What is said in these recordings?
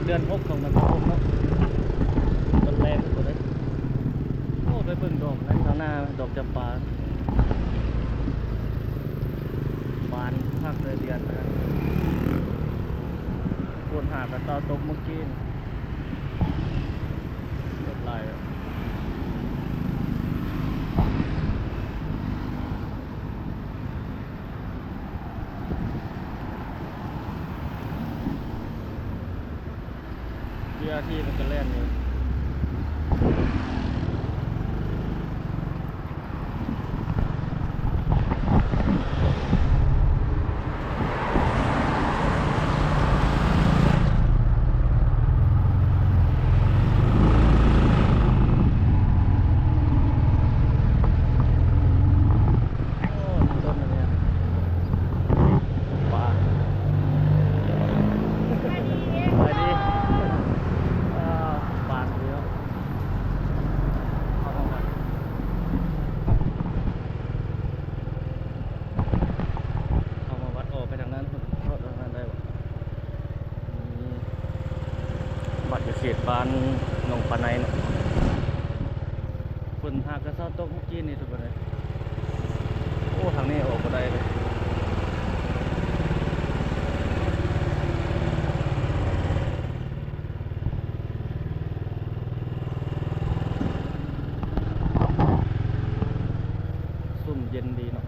ເດືອນຫົກ ສອງພັນຊາວຫົກເນາະ ຕອນແລງພຸ້ນເດ້. ໂອ້ ໄປເບິ່ງດອກນັ້ນທາງໜ້າ ດອກຈຳປາ ບານຄັກເລີຍເດືອນນະ. ຝົນຫາກະເຊົາຕົກມື້ກີ້ນີ້ ລົດຫຼາຍ. ວິນາທີມັນກະແລ່ນຢູ່. ໂອ້ ມີຕົ້ນອັນນີ້ ປາ ສະບາຍດີ ອ່າ ປາດຽວ ເຂົ້າຫ້ອງນຳ ເຂົ້າມາວັດ ອອກໄປທາງນັ້ນ ເຂົ້າທາງນັ້ນໄດ້ບໍ່? ນີ້ ບັດຢູ່ເຂດບ້ານໜອງປາໄນເນາະ. ຝົນຫາກະເຊົາຕົກມື້ກີ້ນີ້ທຸກຄົນເອີຍ. ໂອ້ ທາງນີ້ອອກບໍ່ໄດ້ເລີຍ. ຊຸ່ມເຢັນດີເນາະ.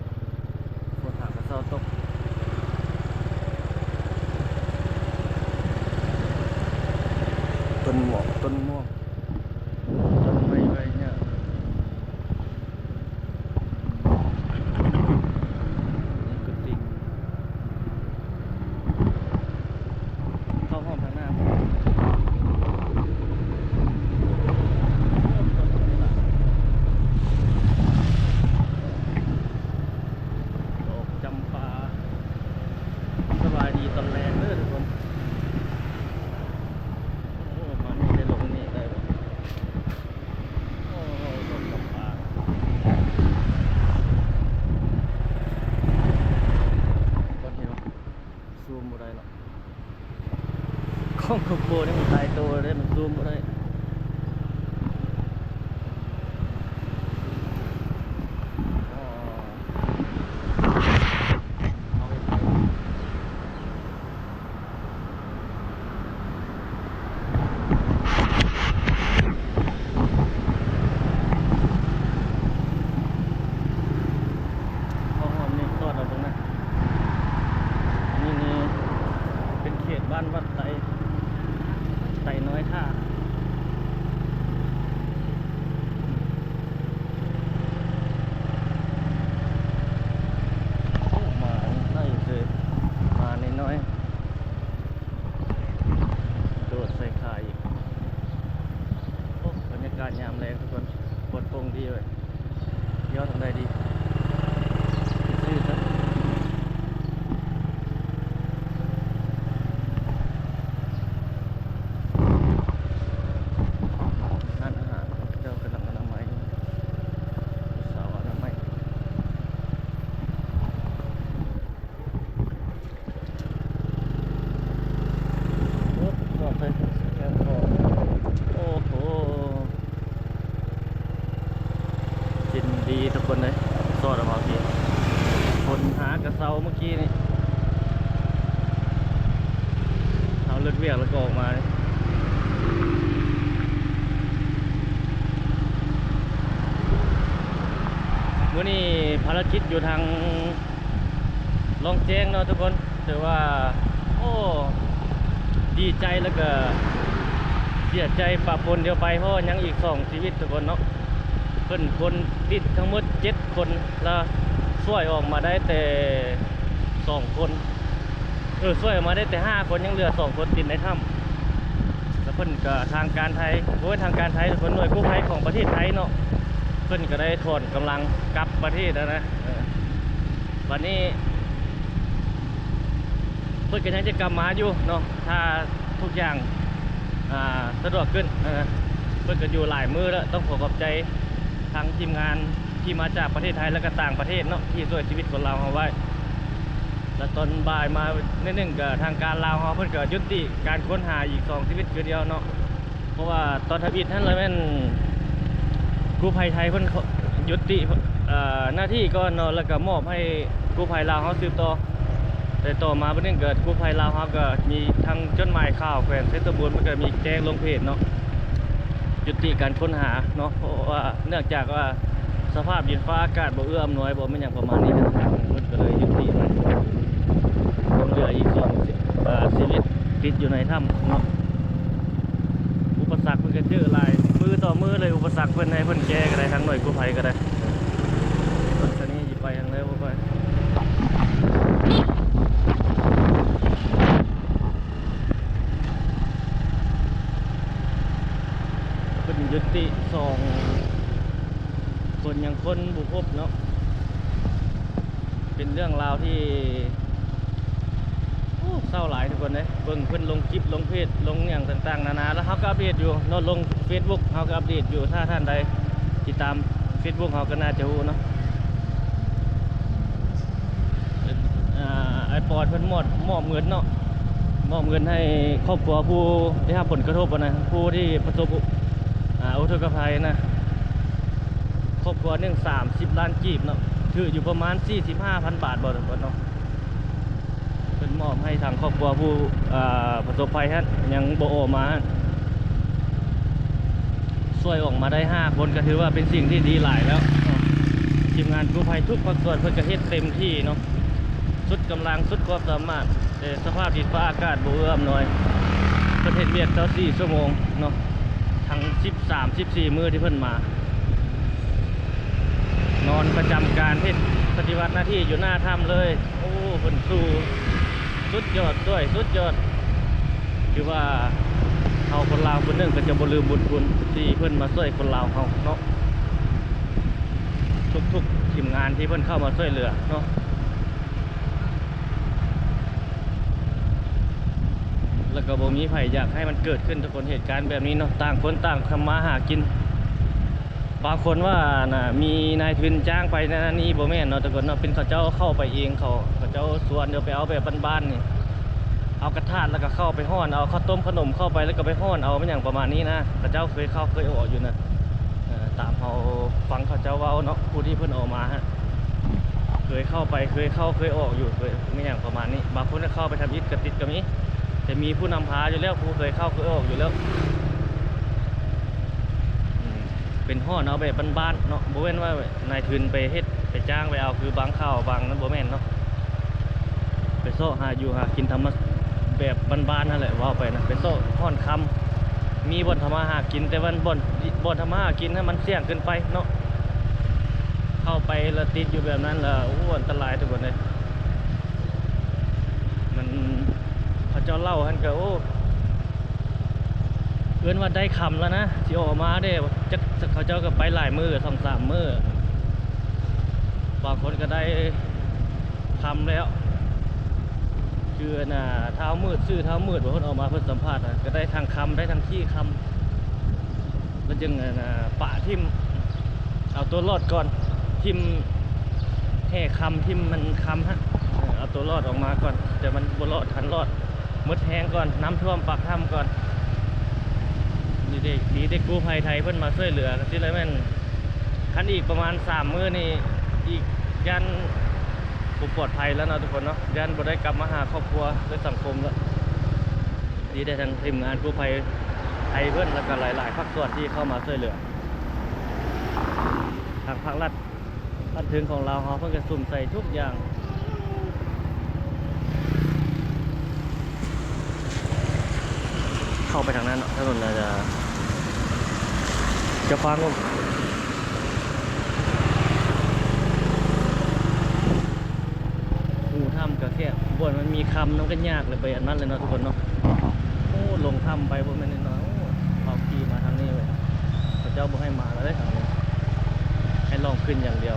ຝົນຫາກະເຊົາຕົກ. ຕົ້ນໝອກ ຕົ້ນມ່ວງ ຕົ້ນໄມ້ໃບຫຍ້າ ນີ້ຄືຕິ ເຂົ້າຫ້ອມທາງໜ້າ ດອກຈຳປາ. ສະບາຍດີຕອນແລງເດີທຸກຄົນ. ໂອ້ ມານີ້ໄດ້ລົງນີ້ໄດ້ບໍ່? ໂອ້ ດອກຈຳປາ ເຫັນບໍ່? ຊູມບໍ່ໄດ້ເນາະ. ກ້ອງໂກໂປຣນີ້ມັນຕາຍໂຕແລ້ວເດ້ ມັນຊູມບໍ່ໄດ້. ອໍ ເອົາເຮັດໄປ ເຂົ້າຮ່ວມນີ້ ສອດເອົາເບິ່ງນະ. ອັນນີ້ນີ້ເປັນເຂດບ້ານວັດໄຕ ໄຕນ້ອຍທ່າ. ໂອ້ ໝາໄລ່ເລີຍ ໝານ້ອຍໆ ໂດດໃສ່ຂາອີກ. ໂອ້ ບັນຍາກາດຍາມແລງທຸກຄົນ ປອດໂປ່ງດີເວີຍ. ດຽວທາງໃດດີ? ໄປຊື້ຊະ ຮ້ານອາຫານ ເຂົາເຈົ້າກຳລັງອະນາໄມ ສາວອະນາໄມ. ໂອ້ ຊອກໃສ່ແກ້ວ ໂອ້ໂຫ ເຢັນດີທຸກຄົນເອີຍ. ຊອດອອກມາພີ້ ຝົນຫາກະເຊົາມື້ກີ້ນີ້ ເຮົາເລີກວຽກແລ້ວກໍອອກມາ. ມື້ນີ້ພາລະກິດຢູ່ທາງ ລ່ອງແຈ້ງເນາະທຸກຄົນ. ຖືວ່າ ໂອ້ ດີໃຈແລ້ວກະເສຍໃຈປະປົນດຽວໄປ ເພາະວ່າຍັງອີກສອງຊີວິດທຸກຄົນເນາະ. ເພິ່ນຄົນຕິດທັງໝົດເຈັດຄົນ ລະຊ່ວຍອອກມາໄດ້ແຕ່ສອງຄົນ ເອີ ຊ່ວຍອອກມາໄດ້ແຕ່ຫ້າຄົນ ຍັງເຫຼືອສອງຄົນຕິດໃນຖ້ຳ. ລະເພິ່ນກະ ທາງການໄທ ໂອ້ຍ ທາງການໄທ ເພິ່ນໜ່ວຍກູ້ໄພຂອງປະເທດໄທເນາະ ເພິ່ນກະໄດ້ຖອນກຳລັງກັບປະເທດແລ້ວນະ. ເອີ ບາດນີ້ເພິ່ນກະຍັງຈະກັບມາຢູ່ເນາະ ຖ້າທຸກຢ່າງ ອ່າ ສະດວກຂຶ້ນ. ເອີ ເພິ່ນກະຢູ່ຫຼາຍມື້ແລ້ວ ຕ້ອງຂໍຂອບໃຈທາງທີມງານທີ່ມາຈາກປະເທດໄທ ແລະກະຕ່າງປະເທດເນາະ ທີ່ຊ່ວຍຊີວິດຄົນລາວເຮົາໄວ້. ແລ້ວຕອນບ່າຍມາໜ້ອຍໜຶ່ງ ກໍທາງການລາວເຮົາເພິ່ນກໍຍຸຕິການຄົ້ນຫາອີກສອງຊີວິດຄືດຽວເນາະ. ເພາະວ່າຕອນທຳອິດຫັ້ນລະແມ່ນກູ້ໄພໄທເພິ່ນ ຍຸຕິ ເອີ ໜ້າທີ່ກ່ອນເນາະ ແລ້ວກໍມອບໃຫ້ກູ້ໄພລາວເຮົາສືບຕໍ່. ແຕ່ຕໍ່ມາບັດນີ້ກໍກູ້ໄພລາວເຮົາກໍມີທັງຈົດໝາຍຂ່າວແຂວງໄຊສົມບູນ ມັນກໍມີແຈ້ງລົງເພຈເນາະ ຍຸຕິການຄົ້ນຫາເນາະ ເພາະວ່າເນື່ອງຈາກວ່າສະພາບດິນຟ້າອາກາດບໍ່ເອື້ອອຳນວຍ ບໍ່ແມ່ນຫຍັງປະມານນີ້ນະ ເພິ່ນກໍເລີຍຍຸຕິໄປ. ຍັງເຫຼືອອີກສອງຊີ ເອີ ຊີວິດຕິດຢູ່ໃນຖ້ຳເນາະ. ອຸປະສັກເພິ່ນກໍເຈີຫຼາຍ ມື້ຕໍ່ມື້ເລີຍ ອຸປະສັກເພິ່ນໃຫ້ເພິ່ນແກ້ກໍໄດ້ ທາງໜ່ວຍກູ້ໄພກໍໄດ້. ສະນີ້ຊິໄປທາງໃດບໍ່ໄປ ເພິ່ນຍຸຕິສອງຄົນ ຍັງຄົ້ນບໍ່ພົບເນາະ. ເປັນເລື່ອງລາວທີ່ ໂອ້ ເສົ້າຫຼາຍທຸກຄົນເດ້. ເບິ່ງເພິ່ນລົງຄລິບ ລົງເພຈ ລົງຫຍັງຕ່າງໆນານາ ແລ້ວເຮົາກໍອັບເດດຢູ່ເນາະ ລົງເຟສບຸກເຮົາກໍອັບເດດຢູ່. ຖ້າທ່ານໃດຕິດຕາມເຟສບຸກເຮົາກໍໜ້າຈະຮູ້ເນາະ. ເປັນ ອ່າ ອ້າຍປອນເພິ່ນມອບ ມອບເງິນເນາະ ມອບເງິນໃຫ້ຄອບຄົວຜູ້ໄດ້ຮັບຜົນກະທົບຫັ້ນນະ ຜູ້ທີ່ປະສົບ ອ່າ ອຸທົກກະໄພນະ ຄອບຄົວໜຶ່ງສາມສິບລ້ານກີບເນາະ ຖືກຢູ່ປະມານສີ່ສິບຫ້າພັນບາດບໍ່ ທຸກຄົນເນາະ. ເພິ່ນມອບໃຫ້ທາງຄອບຄົວຜູ້ ເອີ ປະສົບໄພຫັ້ນ ຍັງບໍ່ອອກມາ ຊ່ວຍອອກມາໄດ້ຫ້າຄົນ ກໍຖືວ່າເປັນສິ່ງທີ່ດີຫຼາຍແລ້ວເນາະ. ທີມງານກູ້ໄພທຸກພາກສ່ວນເພິ່ນກໍເຮັດເຕັມທີ່ເນາະ ສຸດກຳລັງ ສຸດຄວາມສາມາດ ແຕ່ສະພາບດິນຟ້າອາກາດບໍ່ເອື້ອອຳນວຍ. ເພິ່ນເຮັດວຽກຊາວສີ່ຊົ່ວໂມງເນາະ ທັງສິບສາມ ສິບສີ່ມື້ທີ່ເພິ່ນມາ ນອນປະຈຳການເຮັດປະຕິບັດໜ້າທີ່ຢູ່ໜ້າຖ້ຳເລີຍ. ໂອ້ ເພິ່ນສູ້ສຸດຍອດ ຊ່ວຍສຸດຍອດ. ຖືວ່າເຮົາຄົນລາວຄົນໜຶ່ງກໍຈະບໍ່ລືມບຸນຄຸນທີ່ເພິ່ນມາຊ່ວຍຄົນລາວເຮົາເນາະ ທຸກໆທີມງານທີ່ເພິ່ນເຂົ້າມາຊ່ວຍເຫຼືອເນາະ. ແລ້ວກໍບໍ່ມີໃຜຢາກໃຫ້ມັນເກີດຂຶ້ນທຸກຄົນ ເຫດການແບບນີ້ເນາະ ຕ່າງຄົນຕ່າງທຳມາຫາກິນ. ບາງຄົນວ່ານະ ມີນາຍທຶນຈ້າງໄປນັ້ນນີ້ ບໍ່ແມ່ນເນາະທຸກຄົນເນາະ ເປັນເຂົາເຈົ້າເຂົ້າໄປເອງ ເຂົາ ເຂົາເຈົ້າຊວນ ດຽວໄປເອົາແບບບ້ານໆນີ້ ເອົາກະທາດ ແລ້ວກໍເຂົ້າໄປຮ້ອນເອົາ ເຂົ້າຕົ້ມຂະໜົມເຂົ້າໄປ ແລ້ວກໍໄປຮ້ອນເອົາ ແມ່ນຫຍັງປະມານນີ້ນະ. ເຂົາເຈົ້າເຄີຍເຂົ້າເຄີຍອອກຢູ່ນະ ເອີ ຕາມເຮົາຟັງເຂົາເຈົ້າເວົ້າເນາະ ຜູ້ທີ່ເພິ່ນອອກມາ ເຄີຍເຂົ້າໄປ ເຄີຍເຂົ້າເຄີຍອອກຢູ່ ເຄີຍ ແມ່ນຫຍັງປະມານນີ້. ບາງຄົນກໍເຂົ້າໄປທຳອິດກໍຕິດກໍມີ ແຕ່ມີຜູ້ນຳພາຢູ່ແລ້ວ ຜູ້ເຄີຍເຂົ້າເຄີຍອອກຢູ່ແລ້ວ. ອືມ ເປັນຮ້ອນເອົາແບບບ້ານໆເນາະ ບໍ່ແມ່ນວ່ານາຍທຶນໄປເຮັດ ໄປຈ້າງໄປເອົາ ຄືບາງຂ່າວບາງນັ້ນ ບໍ່ແມ່ນເນາະ. ໄປເຊາະຫາຢູ່ຫາກິນທຳມະ ແບບບ້ານໆຫັ້ນແຫຼະ ເວົ້າໄປນະ ໄປເຊາະຮ້ອນຄຳ ມີບ່ອນທຳມາຫາກິນ ແຕ່ວ່າບ່ອນ ບ່ອນທຳມາຫາກິນຫັ້ນມັນສ່ຽງເກີນໄປເນາະ. ເຂົ້າໄປແລ້ວຕິດຢູ່ແບບນັ້ນລະ ໂອ້ ອັນຕະລາຍທຸກຄົນເອີຍ. ມັນ ເຂົາເຈົ້າເລົ່າຫັ້ນກະ ໂອ້ ເອີ້ນວ່າໄດ້ຄ່ຳແລ້ວນະ ຊິອອກມາເດ້ ຈັກ ເຂົາເຈົ້າກໍໄປຫຼາຍມື້ ສອງສາມມື້ ບາງຄົນກໍໄດ້ຄ່ຳແລ້ວ ຄືອັນນ່າ ເຊົ້າມືດ ຊື່ເຊົ້າມືດ ເພິ່ນອອກມາເພິ່ນສຳພາດນະ ກໍໄດ້ທັງຄ່ຳ ໄດ້ທັງຂີ້ຄ່ຳ ແລ້ວຈຶ່ງອັນນ່າ ປະຖິ້ມ ເອົາຕົວລອດກ່ອນ ຖິ້ມແຮ່ຄ່ຳ ຖິ້ມມັນຄ່ຳຫັ້ນ ເອົາຕົວລອດອອກມາກ່ອນ ແຕ່ມັນບໍ່ລອດ ທັນລອດ ໝົດແຮງກ່ອນ ນ້ຳຖ້ວມປາກຖ້ຳກ່ອນ. ດີເດ້ ດີເດ້ກູ້ໄພໄທເພິ່ນມາຊ່ວຍເຫຼືອ ກະຊິໄດ້ແມ່ນ ຄັນອີກປະມານສາມມື້ນີ້ອີກ ຢ້ານບໍ່ປອດໄພແລ້ວເນາະທຸກຄົນເນາະ ຢ້ານບໍ່ໄດ້ກັບມາຫາຄອບຄົວ ແລະ ສັງຄົມແລ້ວ. ດີເດ້ທາງທີມງານກູ້ໄພໄທເພິ່ນ ແລ້ວກະຫຼາຍໆພາກສ່ວນທີ່ເຂົ້າມາຊ່ວຍເຫຼືອ ທາງພາກລັດ ຂັ້ນເທິງຂອງລາວເຮົາເພິ່ນກະສຸມໃສ່ທຸກຢ່າງ. ເຂົ້າໄປທາງນັ້ນເນາະ ຖະໜົນໜ້າຈະ ຈະຂວາງລົງ. ຮູຖ້ຳກະແຄບ ບ່ອນມັນມີຄຳນຳກະຍາກເລີຍ ໄປອັນນັ້ນເລີຍເນາະທຸກຄົນເນາະ. ໂອ້ ລົງຖ້ຳໄປບໍ່ແມ່ນນ້ອຍໆ ໂອ້ ເຮົາຂີ່ມາທາງນີ້ເວີຍ ເຂົາເຈົ້າບໍ່ໃຫ້ມາແລ້ວເດ້ທາງນີ້ ໃຫ້ລອງຂຶ້ນຢ່າງດຽວ.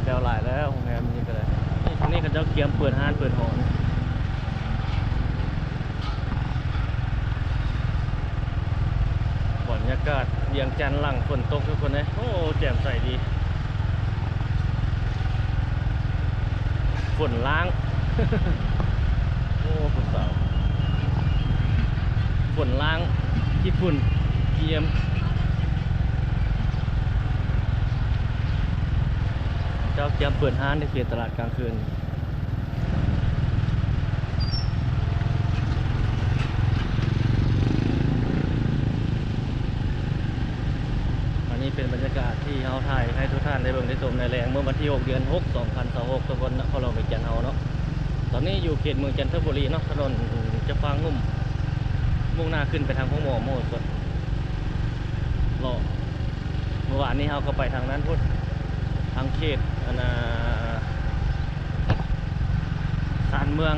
ແລ້ວຫຼາຍແລ້ວໂຮງແຮມນີ້ກໍໄດ້ ນີ້ ທາງນີ້ເຂົາເຈົ້າກຽມເປີດຮ້ານເປີດຫໍ. ບັນຍາກາດວຽງຈັນຫຼັງຝົນຕົກທຸກຄົນເອີຍ ໂອ້ ແຈ່ມໃສດີ. ຝົນລ້າງ ໂອ້ ຜູ້ສາວ ຝົນລ້າງ ຂີ້ຝຸ່ນ ພີເອັມ ເຈົ້າກຽມເປີດຮ້ານໃນເຂດຕະຫຼາດກາງຄືນ. ອັນນີ້ເປັນບັນຍາກາດທີ່ເຮົາຖ່າຍໃຫ້ທຸກທ່ານໄດ້ເບິ່ງໄດ້ຊົມໃນແລງ ເມື່ອວັນທີຫົກ ເດືອນຫົກ ສອງພັນຊາວຫົກ ທຸກຄົນນະ ຄອນຫຼວງວຽງຈັນເຮົາເນາະ. ຕອນນີ້ຢູ່ເຂດເມືອງຈັນທະບູລີເນາະ ຖະໜົນຈຳປາງຸ່ມ ມຸ່ງໜ້າຂຶ້ນໄປທາງໂຮງໝໍມະໂຫສົດ ເລາະ ເມື່ອວານນີ້ເຮົາກໍໄປທາງນັ້ນພຸ້ນ ທາງເຂດ ອັນນ່າ ຊານເມືອງ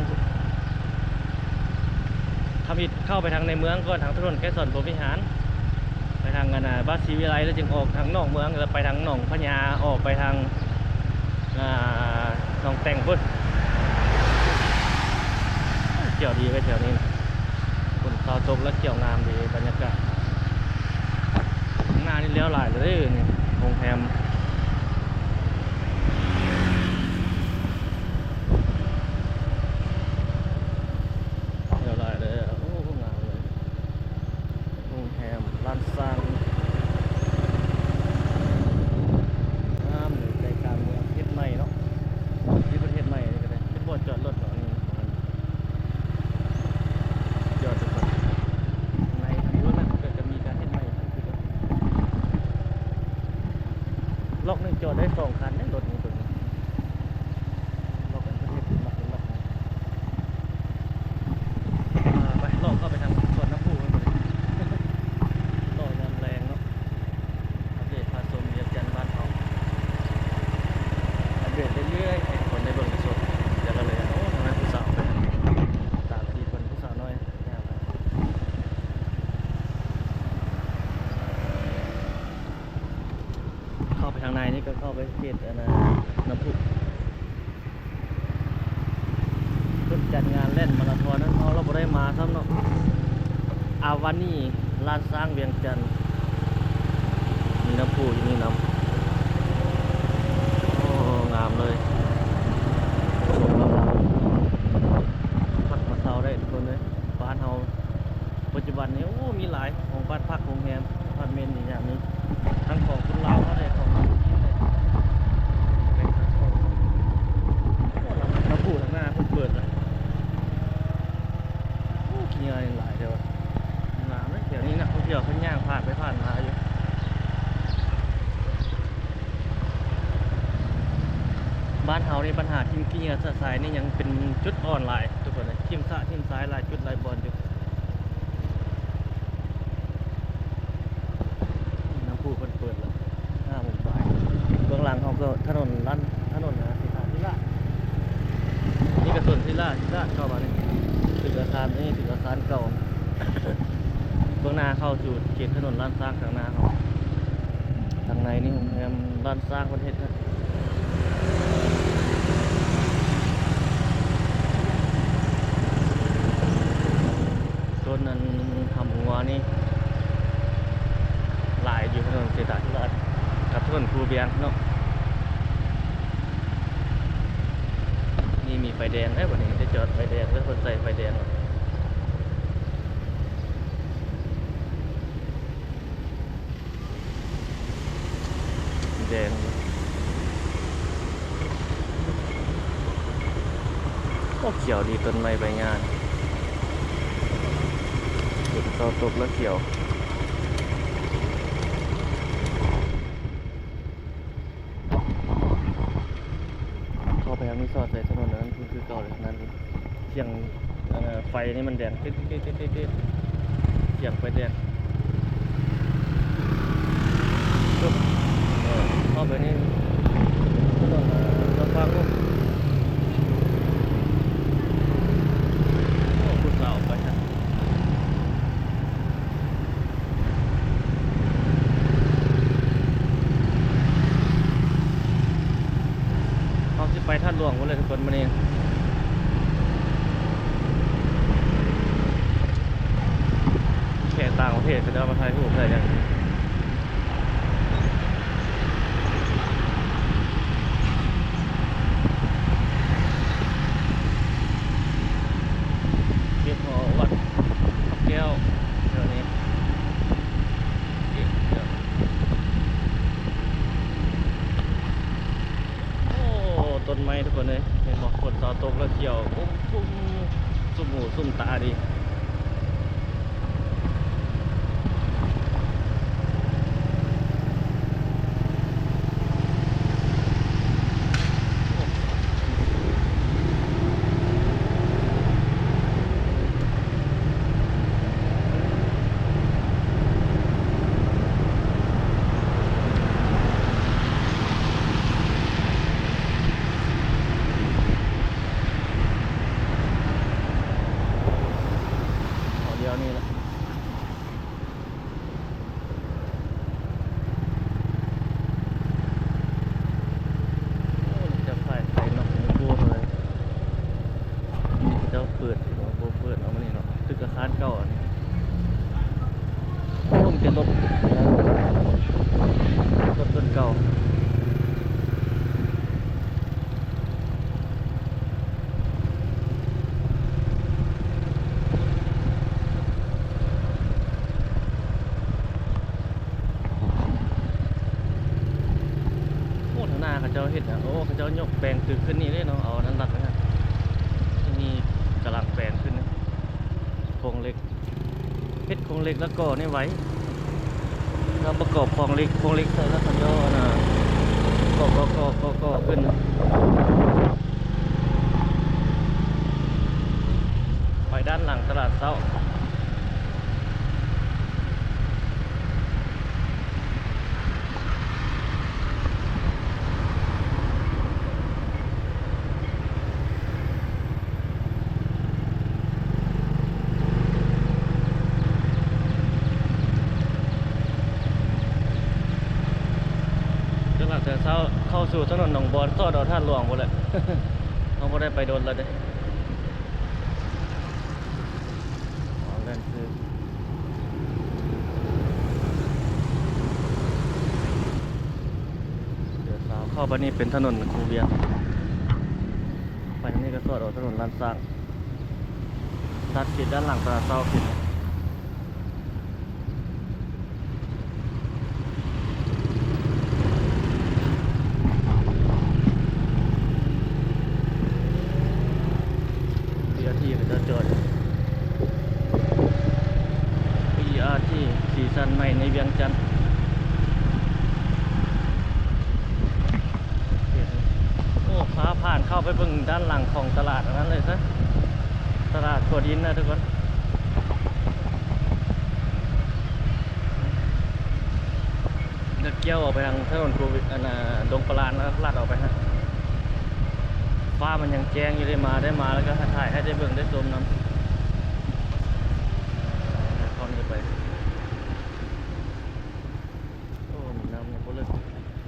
ທຳອິດເຂົ້າໄປທາງໃນເມືອງກ່ອນ ທາງຖະໜົນໄກສອນພົມວິຫານ ໄປທາງ ອັນນ່າ ບ້ານສີວິໄລ ແລ້ວຈຶ່ງອອກທາງນອກເມືອງ ແລ້ວໄປທາງໜອງພະຍາ ອອກໄປທາງ ອ່າ ໜອງແຕ່ງພຸ້ນ. ຂຽວດີເວີຍແຖວນີ້ນະ ຝົນເຊົາຕົກແລ້ວຂຽວງາມດີ ບັນຍາກາດ. ຂ້າງໜ້ານີ້ແລ້ວຫຼາຍເລີຍນີ້ ໂຮງແຮມ ແລ້ວຫຼາຍເລີຍ. ໂອ້ ງາມເລີຍ ໂຮງແຮມລ້ານຊ້າງ ງາມຢູ່ໃຈກາງເມືອງ ເຮັດໃໝ່ເນາະ ທີ່ເພິ່ນເຮັດໃໝ່ນີ້ກໍໄດ້ ເປັນບ່ອນຈອດລົດເນາະ ນີ້ ຈອດຢູ່ຂ້າງໃນ ທາງໂນ້ນນະ ກໍຈະມີການເຮັດໃໝ່ ລັອກໜຶ່ງຈອດໄດ້ສອງຄັນເດ້ ລົດນີ້ ຕົວນີ້ ລັອກກັນເຮັດລັອກເປັນລັອກນີ້. ອ່າ ໄປ ເລາະເຂົ້າໄປທາງສວນນ້ຳພຸກັນ ເລາະຍາມແລງເນາະ ອັບເດດພາຊົມວຽງຈັນບ້ານເຮົາ ອັບເດດເລື້ອຍໆ ໃຫ້ທຸກຄົນໄດ້ເບິ່ງໄດ້ຊົມ ຢ່າລະເລີນ. ໂອ້ ທາງນັ້ນຜູ້ສາວໄປ ສາມສີ່ຄົນ ຜູ້ສາວນ້ອຍ ເຂົ້າໄປທາງໃນນີ້ກໍເຂົ້າໄປເຂດ ອັນນ່າ ນ້ຳພຸ ເພິ່ນຈັດງານແລ່ນມາລາທອນນັ້ນ ເຮົາລະບໍ່ໄດ້ມາຊ້ຳເນາະ ອາວານີ ລ້ານຊ້າງວຽງຈັນ ມີນ້ຳພຸຢູ່ນີ້ນຳ. ໂອ້ ງາມເລີຍ ສົມກັບເຮົາພັກມາເຊົາໄດ້ ທຸກຄົນເອີຍ ບ້ານເຮົາ ປັດຈຸບັນນີ້ ໂອ້ ມີຫຼາຍ ຂອງບ້ານພັກ ໂຮງແຮມ ອາພາດເມັນອີ່ຫຍັງນີ້ ທັງຂອງຄົນລາວເຮົາແດ່ ຂອງຈີນແດ່ ແມ່ນຂອງ ນ້ຳພຸທາງໜ້າເພິ່ນເປີດລະ ໂອ້ ຂີ້ເຫຍື້ອຫຼາຍແທ້ວ່າ ງາມເດ້ ແຖວນີ້ນັກທ່ອງທ່ຽວເພິ່ນຍ່າງຜ່ານໄປຜ່ານມາຢູ່. ບ້ານເຮົານີ້ບັນຫາຖິ້ມຂີ້ເຫຍື້ອຊະຊາຍນີ້ຍັງເປັນຈຸດອ່ອນຫຼາຍ ທຸກຄົນເອີຍ ຖິ້ມຊະຖິ້ມຊາຍຫຼາຍຈຸດຫຼາຍບ່ອນຢູ່. ນ້ຳພຸເພິ່ນເປີດແລ້ວ ຫ້າໂມງປາຍ ເບື້ອງຫຼັງເຮົາກໍຖະໜົນລັນ ຖະໜົນເສດຖາທິລາດ ນີ້ກໍສວນສິລາທິລາດເຂົ້າມານີ້ ຕຶກອາຄານ ນີ້ຕຶກອາຄານເກົ່າ ເບື້ອງໜ້າເຂົ້າສູ່ເຂດຖະໜົນລ້ານຊ້າງ ທາງໜ້າເຮົາ ທາງໃນນີ້ໂຮງແຮມລ້ານຊ້າງເພິ່ນເຮັດ ໂຊນນັ້ນຫຳງົວນີ້ຫຼາຍຢູ່ ຖະໜົນເສດຖາທິລາດ ກັບຖະໜົນພູບຽງເນາະ. ນີ້ມີໄຟແດງເດ້ ບັດນີ້ໄດ້ຈອດໄຟແດງ ເພິ່ນໃສ່ໄຟແດງ ແດງ ໂອ້ ຂຽວດີ ຕົ້ນໄມ້ໃບຫຍ້າ ຝົນເຊົາຕົກແລ້ວຂຽວ. ເຂົ້າໄປທາງນີ້ ສອດໃສ່ຖະໜົນອັນນັ້ນ ຄືເກົ່າເລີຍ ນັ້ນ ສຽງ ເອີ ໄຟນີ້ມັນແດງ ຕິດໆໆໆ ສຽງໄຟແດງ ເອີ ເຂົ້າໄປນີ້ ຖະໜົນ ເອີ ລຳປາງ ໂອ້ ຜູ້ສາວໄປ ເຮົາຊິໄປທາດຫຼວງພຸ້ນແຫຼະທຸກຄົນ ມື້ນີ້ ແຂກຕ່າງປະເທດເຂົາເຈົ້າມາຖ່າຍຮູບຖ່າຍຫຍັງ. ສົມຕາດີ. ເຂົ້າດຽວນີ້ລະ. ໂອ້ ຈະຂາຍໄຂ່ນອກໂກງເລີຍ. ເຂົາເຈົ້າເປີດຢູ່ບໍ່? ບໍ່ເປີດເນາະມື້ນີ້ເນາະ. ຕຶກອາຄານເກົ່າອັນນີ້ ລົງແຕ່ລົດ ລົດເພິ່ນເກົ່າ. ໂອ້ ທາງໜ້າເຂົາເຈົ້າເຮັດຫຍັງ? ໂອ້ ເຂົາເຈົ້າຍົກແປງຕຶກຂຶ້ນນີ້ເດ້ເນາະ, ເອົາອັນນັ້ນລັດໄວ້ຫັ້ນ. ທີ່ນີ້ກຳລັງແປງຂຶ້ນ ໂຄງເຫຼັກ. ເຮັດໂຄງເຫຼັກແລ້ວກໍ່ໃນໄຫວ ແລ້ວປະກອບໂຄງເຫຼັກ ໂຄງເຫຼັກໃສ່ແລ້ວເຂົາເຈົ້າ ອັນນ່າ ກໍ່ ກໍ່ ກໍ່ ກໍ່ ກໍ່ຂຶ້ນ ໄປດ້ານຫຼັງຕະຫຼາດເຊົ້າ. ຕະຫຼາດແຕ່ເຊົ້າເຂົ້າສູ່ຖະໜົນໜອງບອນ ສອດເອົາທາດຫຼວງພຸ້ນແຫຼະ. ເຮົາບໍ່ໄດ້ໄປດົນແລ້ວເດ້. ອໍ ແລ່ນຄື ດຽວເຂົ້າໄປນີ້ເປັນຖະໜົນຄູວຽງ ໄປທາງນີ້ກໍສອດອອກຖະໜົນລ້ານຊ້າງ ຕັດເຂດດ້ານຫຼັງຕະຫຼາດເຊົ້າຂຶ້ນ. ບີອາທີ ເຂົາເຈົ້າຈອດ ບີອາທີ ສີສັນໃໝ່ໃນວຽງຈັນ. ໂອ້ ພາຜ່ານເຂົ້າໄປເບິ່ງດ້ານຫຼັງຂອງຕະຫຼາດອັນນັ້ນເລີຍຊະ ຕະຫຼາດຂົວດິນນະທຸກຄົນ. ແລ້ວກ່ຽວອອກໄປທາງຖະໜົນໂຄວິດ ອັນນ່າ ດົງປະລານ ແລ້ວລັດອອກໄປຫັ້ນ. ຟ້າມັນຍັງແຈ້ງຢູ່ເດ້ ມາໄດ້ມາ ແລ້ວກໍຖ່າຍໃຫ້ໄດ້ເບິ່ງໄດ້ຊົມນຳ. ເຂົ້ານີ້ໄປ ໂອ້ ນ້ຳຍັງບໍ່ເລິກ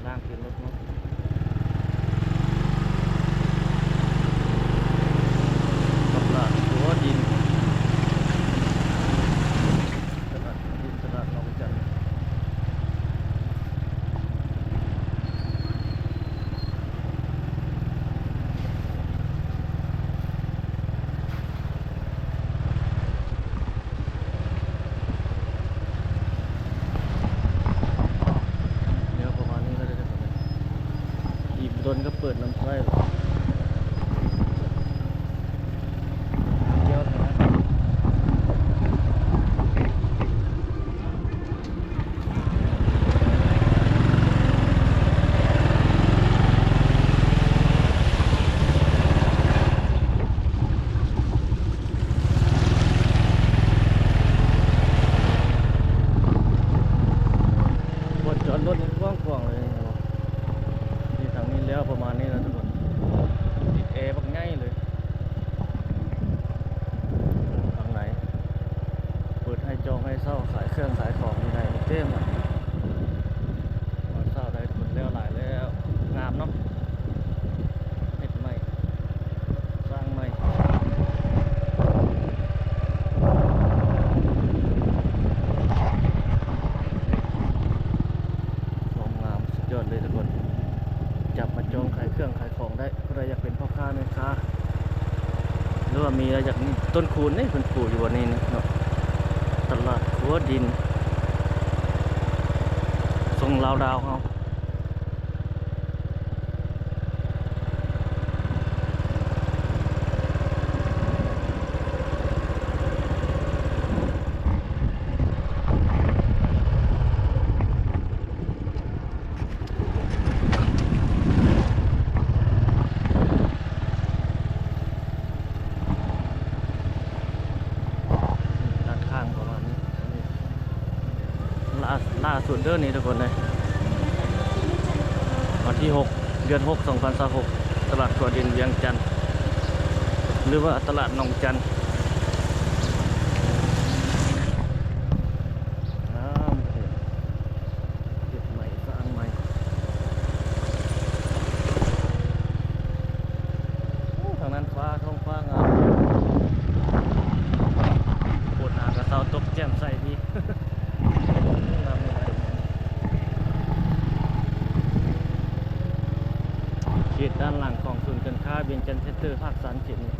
ລ້າງຕີນລົດເນາະ. ຕະຫຼາດຫົວດິນ ຕະຫຼາດຫົວດິນ ຕະຫຼາດໜອງຈັນ. ແນວປະມານນີ້ກໍໄດ້ ອີກດົນກໍເປີດນ້ຳໃຊ້ແລ້ວ. ບ່ອນຈອດລົດນີ້ກວ້າງຂວາງເລີຍ ເຫັນບໍ່? ນີ້ທາງນີ້ແລ້ວປະມານນີ້ແລ້ວທຸກຄົນ ຕິດແອບັກໃຫຍ່ເລີຍ. ທາງໃນເປີດໃຫ້ຈອງໃຫ້ເຊົ່າ ຂາຍເຄື່ອງຂາຍຂອງຢູ່ໃນເຕັມ ມາເຊົ່າໄດ້ທຸກຄົນ. ແລ້ວຫຼາຍແລ້ວ ງາມເນາະ ເຮັດໃໝ່ ສ້າງໃໝ່ ຄວາມງາມສຸດຍອດເລີຍທຸກຄົນ. ຈັບມາຈອງຂາຍເຄື່ອງຂາຍຂອງໄດ້ ຜູ້ໃດຢາກເປັນພໍ່ຄ້າແມ່ຄ້າ ຫຼືວ່າມີແລ້ວຢາກ ຕົ້ນຄູນນີ້ເພິ່ນປູກຢູ່ບ່ອນນີ້ເນາະ ຕະຫຼາດຂົວດິນ ຊົງລາວດາວເຮົາ. ລ່າສຸດເດີນີ້ທຸກຄົນເອີຍ ວັນທີຫົກ ເດືອນຫົກ ສອງພັນຊາວຫົກ ຕະຫຼາດຂົວດິນວຽງຈັນ ຫຼືວ່າຕະຫຼາດໜອງຈັນ ງາມ ເຮັດໃໝ່ ສ້າງໃໝ່ ໂອ້ ທາງນັ້ນຟ້າ ທ້ອງຟ້າງາມ ຝົນຫາກະເຊົາຕົກ ແຈ່ມໃສດີ. ເຂດດ້ານຫຼັງຂອງສູນການຄ້າວຽງຈັນເຊັນເຕີພາກຊັນ ເຂດນີ້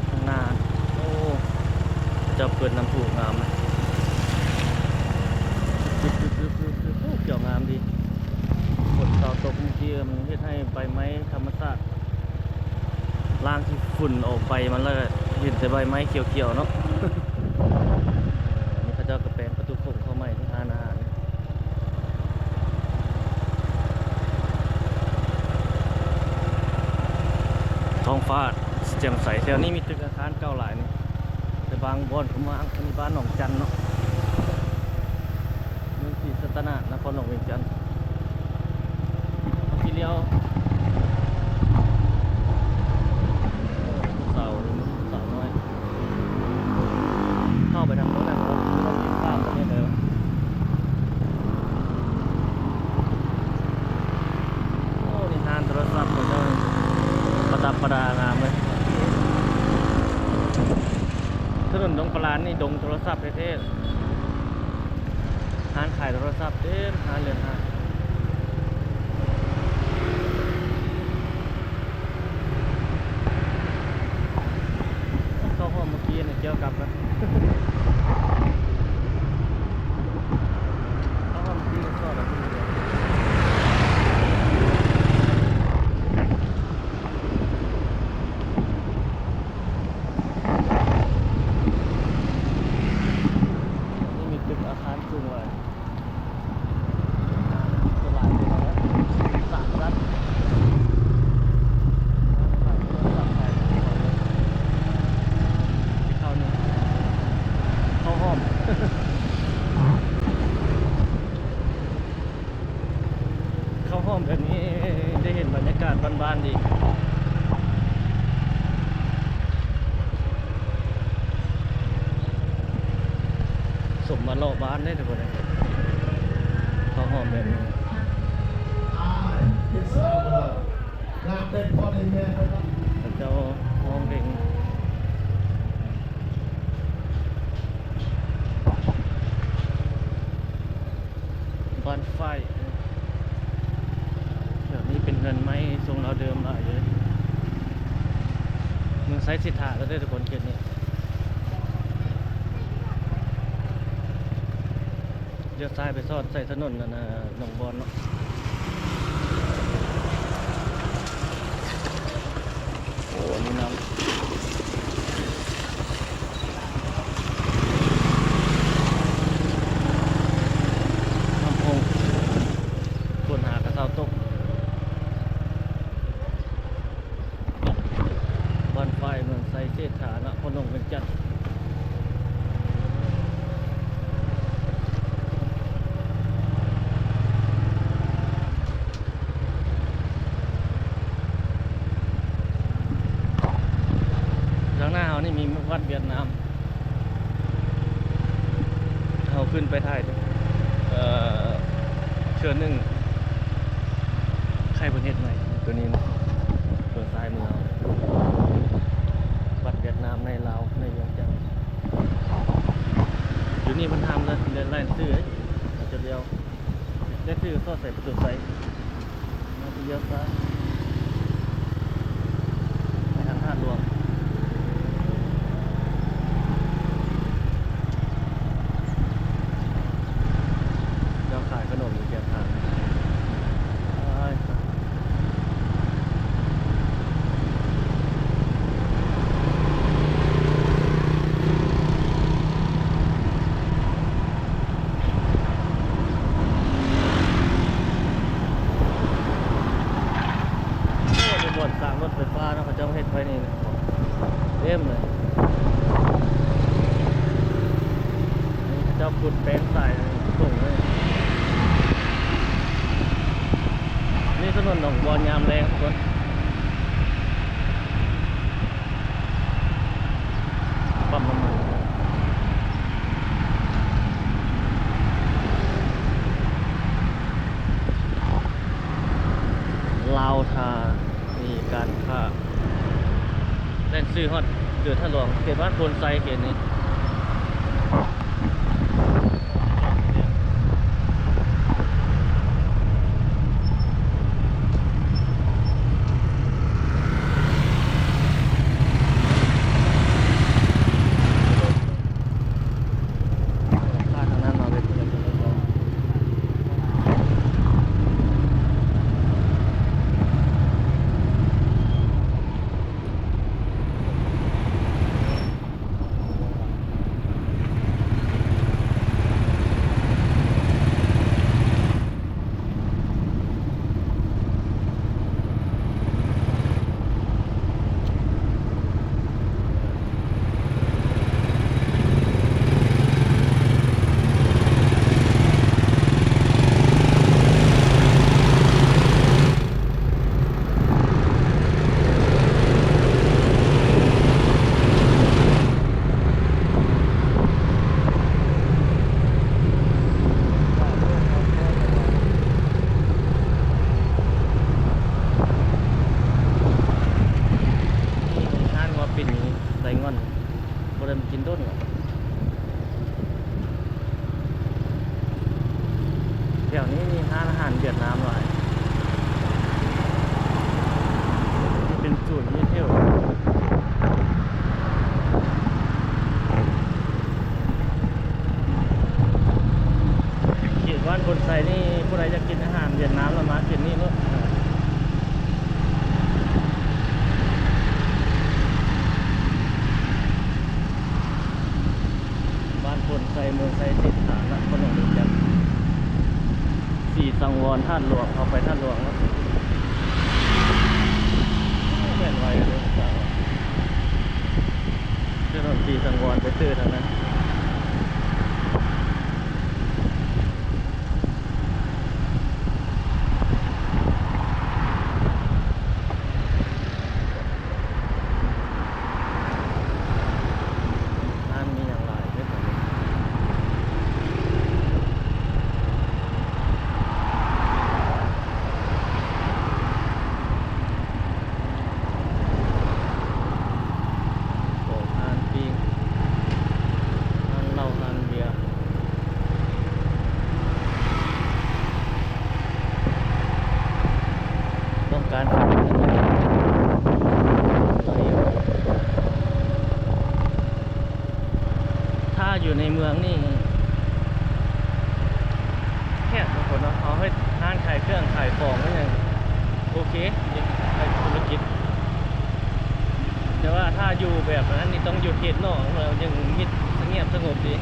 ຂ້າງໜ້າ ໂອ້ ເຂົາເຈົ້າເປີດນ້ຳພຸງາມ ໂອ້ ຂຽວງາມດີ ຝົນເຊົາຕົກມື້ກີ້ ມັນເຮັດໃຫ້ໃບໄມ້ທຳມະຊາດ ລ້າງຂີ້ຝຸ່ນອອກໃບມັນ ແລ້ວກໍເຫັນແຕ່ໃບໄມ້ຂຽວໆເນາະ. ນີ້ເຂົາເຈົ້າກໍແປງປະຕູໂຂງເຂົ້າໃໝ່ ຮ້ານອາຫານ ທ້ອງຟ້າແຈ່ມໃສ ແຖວນີ້ມີຕຶກອາຄານເກົ່າຫຼາຍນີ້ ແຕ່ບາງບ່ອນກໍມາ ອັນນີ້ບ້ານໜອງຈັນເນາະ ເມືອງສີສັດຕະນາກ ນະຄອນຫຼວງວຽງຈັນ. ເຮົາຊິລ້ຽວ ຜູ້ສາວ ຜູ້ສາວນ້ອຍ ເຂົ້າໄປທາງໂນ້ນແຫຼະ ເພາະວ່າເຮົາກິນຂ້າມປະເທດເລີຍ. ໂອ້ ນີ້ຮ້ານໂທລະສັບເຂົາເຈົ້າ ປະດັບປະດາງາມເລີຍ. ຖະໜົນດົງປະລານນີ້ ດົງໂທລະສັບແທ້ໆ. ຮ້ານຂາຍໂທລະສັບເຕັມຮ້ານເລີຍ ຮ້ານ ເຂົ້າຫ້ອງເມື່ອກີ້ນີ້ ກ່ຽວກັບກັນ ເຂົ້າຫ້ອງເມື່ອກີ້ກໍຊອດແລ້ວ ນີ້ມີຕຶກອາຄານສູງຫຼາຍ ຫຼາຍເລີຍນະ ສາມຊັ້ນ ເຂົ້ານີ້ ເຂົ້າຫ້ອງ ເຂົ້າຫ້ອງແບບນີ້ໄດ້ເຫັນບັນຍາກາດບ້ານໆດີ. ສົມມາເລາະບ້ານເດ້ທຸກຄົນເອີຍ ເຂົ້າຫ້ອງແບບນີ້ ເຂົາເຈົ້າຮ້ອງເພງ ບ້ານຝ້າຍ ແຖວນີ້ເປັນເຮືອນໄມ້ຊົງລາວເດີມຫຼາຍເລີຍ ເມືອງໄຊເສດຖາແລ້ວເດີທຸກຄົນ ເຂດນີ້ ລ້ຽວຊ້າຍໄປຊອດໃສ່ຖະໜົນອັນນ່າ ໜອງບອນເນາະ ໂອ້ ອັນນີ້ນ້ຳ ນ້ຳໂຂງ ຝົນຫາກະເຊົາຕົກ. ບ້ານຝ້າຍ ເມືອງໄຊເສດຖາ ນະຄອນຫຼວງວຽງຈັນ. ທາງໜ້າເຮົານີ້ມີວັດຫວຽດນາມ. ເຮົາຂຶ້ນໄປຖ່າຍ ເອີ ເທື່ອໜຶ່ງ ໃຫ້ເພິ່ນເຮັດໃໝ່ ຕົວນີ້ເນາະ ຕົວຊ້າຍມືເຮົາ ວັດຫວຽດນາມໃນລາວ ໃນວຽງຈັນ. ຢູ່ນີ້ເພິ່ນຫ້າມເລີຍ ເດີນໄລ່ຊື່ ເອົາຈຸດດຽວ ໄດ້ຖືສອດໃສ່ປະຕູໄຊ ເຮົາຊິລ້ຽວຊ້າຍ ໄປທາງທາດຫຼວງ. ເຈົ້າຂາຍຂະໜົມຢູ່ແຄມທາງ. ໂ ເຂົາເຈົ້າເຮັດໄວ້ນີ້ນະ ເຕັມເລີຍ. ນີ້ເຂົາເຈົ້າຂຸດແປງຊາຍລົງເລີຍ. ນີ້ຖະໜົນໜອງບອນຍາມແລງທຸກຄົນ. ປ້ຳນ້ຳມັນ ລາວທ່າ ມີການຄ້າ ແລ່ນຊື່ຮອດເດີນທາດຫຼວງ ເຂດບ້ານໂພນໄຊ ເຂດນີ້. ຮ້ານງົວປິ່ນໄດ້ງ່ອນ ບໍ່ໄດ້ມາກິນດົນແລ້ວ. ແຖວນີ້ມີຮ້ານອາຫານຫວຽດນາມຫຼາຍ ເປັນສູນມີແຖວ. ເຂດບ້ານໂພນໄຊນີ້ ຜູ້ໃດຢາກກິນອາຫານຫວຽດນາມລະມາເຂດນີ້ໂລດ. ບ້ານໂພນໄຊ ເມືອງໄຊເສດຖາ ນະຄອນຫຼວງວຽງຈັນ. ສີສັງວອນ ທາດຫຼວງ ເຂົ້າໄປທາດຫຼວງເນາະ. ແມ່ນໄວເດີ ຖະໜົນສີສັງວອນໄປຊື່ທາງນັ້ນ. ຮ້ານມີຫຍັງຫຼາຍເດ້ ໂອ ຮ້ານປີ້ງ ຮ້ານເຫຼົ້າ ຮ້ານເບຍ. ຕ້ອງການ ຖ້າຢູ່ໃນເມືອງນີ້ແຄບທຸກຄົນເນາະ, ເຮົາເຮັດຮ້ານຂາຍເຄື່ອງຂາຍຂອງອີ່ຫຍັງ ໂອເຄ ເຮັດທຸລະກິດ. ແຕ່ວ່າຖ້າຢູ່ແບບນັ້ນນີ້ ຕ້ອງຢູ່ເຂດນອກ ແລ້ວຍັງມິດສະຫງຽບສະຫງົບດີ.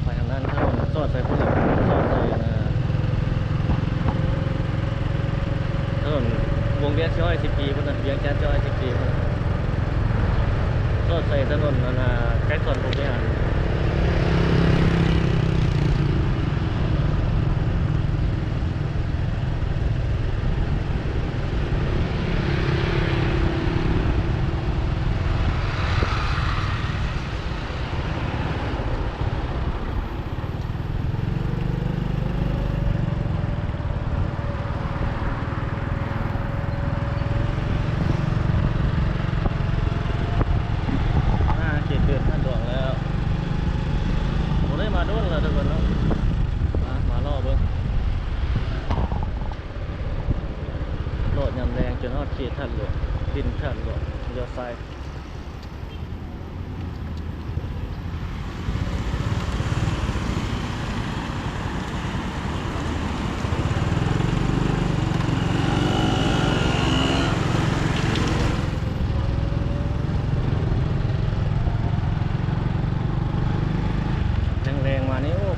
ໄປທາງນັ້ນ ຖະໜົນສອດໃສ່ພຸ້ນແຫຼະ ສອດໃສ່ ອັນນ່າ ຖະໜົນວົງວຽງສີ່ຮ້ອຍສິບປີພຸ້ນນະ, ວຽງຈັນສີ່ຮ້ອຍສິບປີພຸ້ນນະ, ສອດໃສ່ຖະໜົນ ອັນນ່າ ໄກສອນພົມວິຫານ. ມາເຂດເດີນທາດຫຼວງແລ້ວ.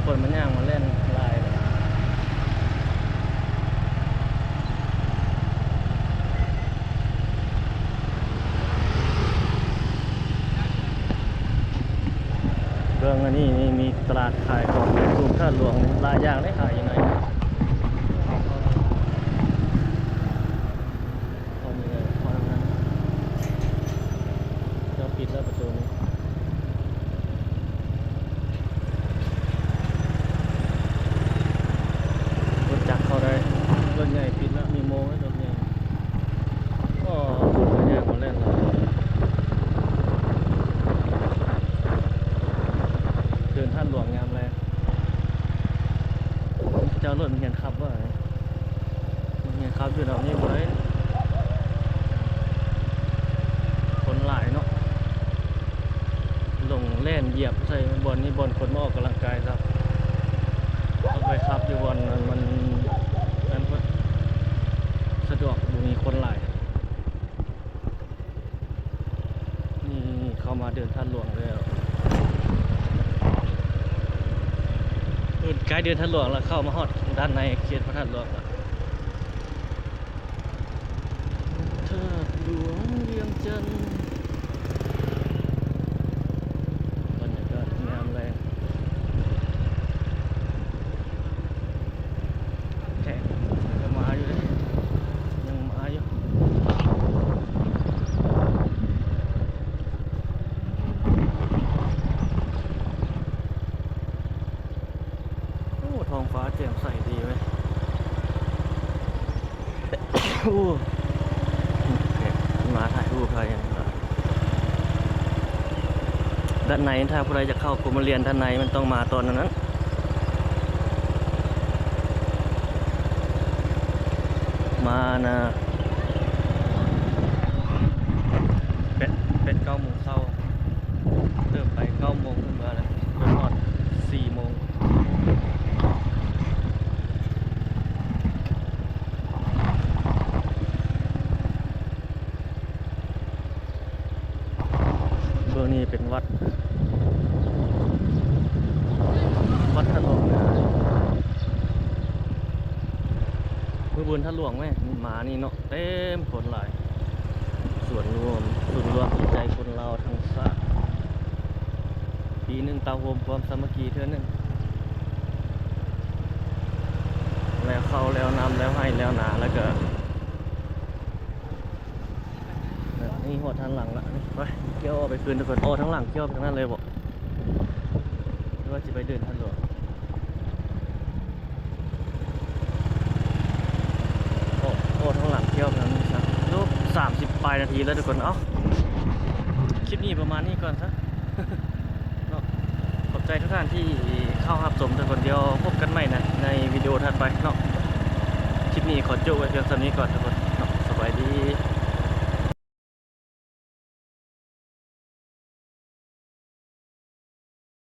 ຄົນມາຍ່າງມາແລ່ນຫຼາຍ. ເບິ່ງອັນນີ້ ນີ້ມີຕະຫຼາດຂາຍຂອງຢູ່ທາດຫຼວງ ຫຼາຍຢ່າງເດ້ ຂາຍຢູ່ໃນ ເຂົາມີເຂົ້າທາງນັ້ນ ເຈົ້າປິດແລ້ວປະຕູນີ້ ລົດຈັກເຂົ້າໄດ້ ລົດໃຫຍ່ປິດແລ້ວ ມີໂມງແລ້ວ ລົດໃຫຍ່. ກໍຜູ້ເຂົາຍ່າງມາແລ່ນ ເດີນທາດຫຼວງຍາມແລງ ເຈົ້າລົດມັນຮຽນຂັບບໍ່? ມັນຮຽນຂັບຢູ່ແຖວນີ້ບໍ່ໄດ້ ຄົນຫຼາຍເນາະ. ລົງແລ່ນຢຽບໃສ່ບ່ອນນີ້ ບ່ອນຄົນມາອອກກຳລັງກາຍຊະ ຕ້ອງໄປຂັບຢູ່ບ່ອນນັ້ນ ມັນ ນັ້ນພຸ້ນ ສະດວກ ບໍ່ມີຄົນຫຼາຍ. ນີ້ເຂົ້າມາເດີນທາດຫຼວງແລ້ວ ເອີ ໃກ້ເດີນທາດຫຼວງແລ້ວ ເຂົ້າມາຮອດດ້ານໃນເຂດພະທາດຫຼວງແລ້ວ. ທາດຫຼວງວຽງຈັນ ບັນຍາກາດຍາມແລງ ແຂກກໍມາຢູ່ເດ້ ຍັງມາຢູ່. ໂອ້ ທ້ອງຟ້າແຈ່ມໃສດີເວີຍ. ໂອ້ ມາຖ່າຍຮູບຖ່າຍຫຍັງ ດ້ານໃນ ຖ້າຜູ້ໃດຢາກເຂົ້າກົມມະລຽນດ້ານໃນ ມັນຕ້ອງມາຕອນນັ້ນ ມານະ ແປດ ແປດເກົ້າໂມງເຊົ້າ ເລີ່ມໄປເກົ້າໂມງ ເພິ່ນວ່າແຫຼະ ຈົນຮອດສີ່ໂມງ. ເບື້ອງນີ້ເປັນວັດ ວັດທາດຫຼວງ. ມື້ບຸນທາດຫຼວງແມ ມານີ້ເນາະ ເຕັມຄົນຫຼາຍ. ສ່ວນລວມ ສູນລວມຈິດໃຈຄົນລາວທັງຊາດ ປີໜຶ່ງເຕົ້າໂຮມຄວາມສາມັກຄີເທື່ອໜຶ່ງ ແລ້ວເຂົ້າແລ້ວນ້ຳ ແລ້ວໄຮ່ແລ້ວນາ ແລ້ວກໍ ນີ້ຮອດທາງຫຼັງລະ ໄປ ກ່ຽວອອກໄປຄືນທຸກຄົນ. ອອກທາງຫຼັງ ກ່ຽວໄປທາງນັ້ນເລີຍບໍ ຫຼືວ່າຊິໄປເດີນທາດຫຼວງ? ໂອ້ ໂອ້ ທາງຫຼັງທ່ຽວທາງນີ້ຊະ ໂອ້ ສາມສິບປາຍນາທີແລ້ວທຸກຄົນ. ເອົ້າ ຄລິບນີ້ປະມານນີ້ກ່ອນຊະເນາະ. ຂອບໃຈທຸກທ່ານທີ່ເຂົ້າຮັບຊົມທຸກຄົນ. ດຽວພົບກັນໃໝ່ນະ ໃນວິດີໂອຖັດໄປເນາະ. ຄລິບນີ້ຂໍໂຈະໄວ້ພຽງສ່ຳນີ້ກ່ອນທຸກຄົນເນາະ. ສະບາຍດີ.